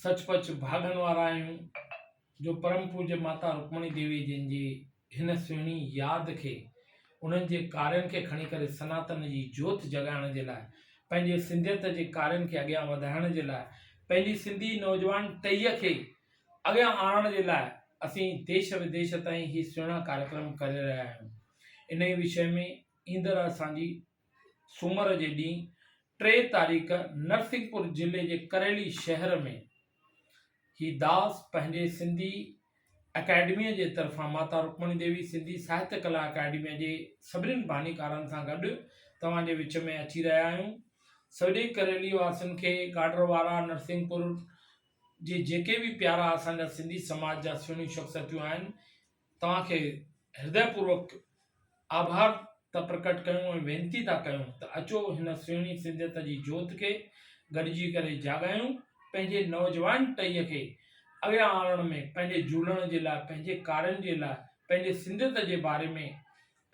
سچ پچ ڀاڳن وارا آهيون جو پرم پوڄ ماتا رڪمڻي ديوي جن جي هن سهڻي ياد کي انهن جي ڪارين کي کڻي ڪري سناتن جي جوت جڳائڻ جي لاء پنهنجي سنڌيت جي ڪارين کي اڳيان وڌائڻ جي لاء پنهنجي سنڌي نوجوان ٽهيء کي اڳيان آڻڻ جي لاء اسين ديش وديش تائين هي سهڻا ڪاريڪرم ڪري رهيا آهيون. انهي وشي ۾ ايندڙ اسان جي سومر جي ڏينهن 3 تاريخ نرسنگهپور ضلعي جي ڪريلي شهر ۾ هي داس پنهنجي سنڌي اڪيڊميء جي طرفان ماتا رڪمڻي ديوي سنڌي ساهتيه ڪلا اڪيڊميء جي سڀنين بانيڪارن سان گڏ توهان جي وچ ۾ اچي رهيا آهيون. سڄي ڪريلي واسين کي گاڊر وارا نرسنگهپور جي جيڪي به پيارا اسان جا سنڌي سماج جا سهڻيون شخصيتون آهن توهان کي هردي پوروڪ آڀار ٿا پرڪٽ ڪيون ۽ وينتي ٿا ڪيون ته اچو هن سهڻي سنڌيت جي جوت کي گڏجي ڪري جاڳايون پنهنجي نوجوان ٽهيء کي اڳيان آڻڻ ۾ پنهنجي جهولڻ جي لاء پنهنجي ڪارين جي لاء پنهنجي سنڌيت جي باري ۾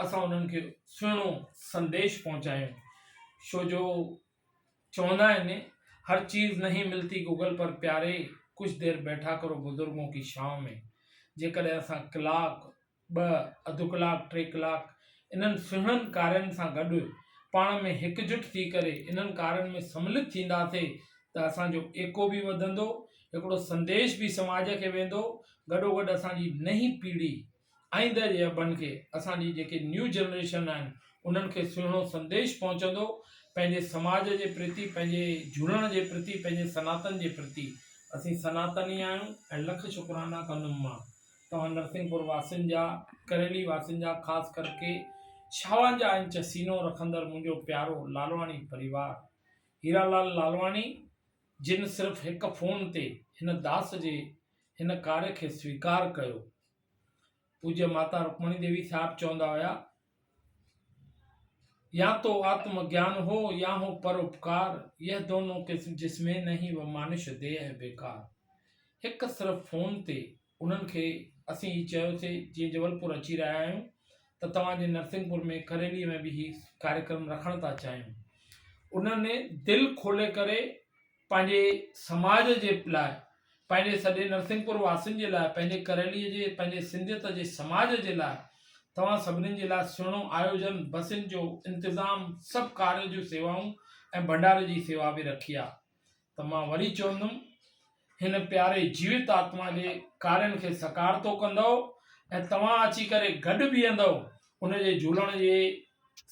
اسان انهن کي سهڻو سنديش پهچايون ڇو جو چوندا آهن هر چيز نهين ملتي گوگل پر پياري ڪجهه دير بيٺا ڪرو بزرگون ڪي ڇانو ۾ جيڪڏهن اسان ڪلاڪ ٻه اڌ ڪلاڪ ٽي ڪلاڪ انهن سهڻن ڪارين سان گڏ پاڻ ۾ هڪجٽ ٿي ڪري انهن ڪارين ۾ سملت ٿينداسي ته اسان جو ايڪو به وڌندو هڪڙو سنديش به سماج کي ويندو گڏوگڏ اسان جي نئين پيڙهي آئنده جي ابن کي اسان جي جيڪي نيو جنريشن آهن انهن کي سهڻو سنديش پهچندو پنهنجي سماج جي پرتي پنهنجي جهولڻ جي پرتي پنهنجي سناتن جي پرتي اسين سناتني آهيون ۽ لک شڪرانا ڪندم مان توهان نرسنگهپور واسين جا ڪريلي واسين جا خاص ڪرڪي ڇاونجاهه انچ سينو رکندڙ منهنجو پيارو لالواڻي پريوار هيرا لال لالواڻي جن صرف هڪ فون تي هن داس جي هن ڪاري کي سويڪار ڪيو پوجيه ماتا رڪمڻي ديوي صاحب چوندا هيا، يا تو آتم گيان هو يا هو پر اپڪار، يه دونون قسم جس ۾ نهين وه مانش ديهه بيڪار. هڪ صرف فون تي انهن کي اسين هي چيوسي جيئن جبلپور اچي رهيا آهيون ته توهان جي نرسنگهپور ۾ ڪريلي ۾ به هي ڪاريڪرم رکڻ ٿا چاهيون. انهن دل کولي ڪري پنهنجي سماج جي لاء، پنهنجي سڄي نرسنگهپور واسين جي لاء، پنهنجي ڪريليء جي، پنهنجي سنڌيت جي سماج جي لاء، توهان سڀني جي لاء سهڻو آيوجن، بسين جو انتظام، سڀ ڪاريه جون سيوائون ۽ ڀنڊاري جي سيوا به رکي آ ته مان وري چوندم هن پياري جيوت آتما جي ڪارين کي سڪارتو ڪندؤ ۽ توهان اچي ڪري گڏ بيهندؤ ان جي جهولڻ جي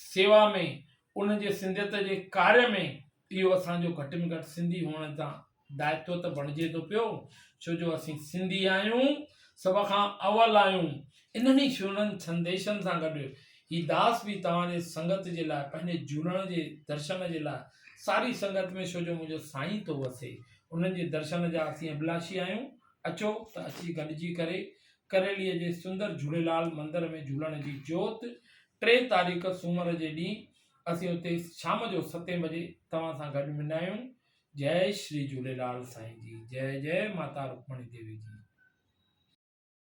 سيوا ۾ ان جي سنڌيت جي ڪاريه ۾ اهو اسان جو گهٽ ۾ گهٽ سنڌي هئڻ تان دائتو ته بڻجي ٿو پيو، ڇو جو اسين سنڌي آهيون، سڀ کان اول آهيون. انهن ئي سهڻن سنديشن سان گڏ هي داس به توهان جي سنگت جي لاء پنهنجي جهولڻ جي درشن جي لاء ساري سنگت ۾ ڇو جو منهنجو سائين ٿو وسي، انهن جي درشن جا اسين اڀلاشي آهيون. اچو ته اچي گڏجي ڪري ڪريليء جي سندر جهوليلال مندر ۾ جهولڻ جي جوت 3 تاريخ سومر جي ڏينهن اسين اتي شام جو ستين بجي توهان سان گڏ ملندا آهيون. جئي شري جهوليلال سائين جي جئي جئي ماتا رڪمڻي ديوي جي.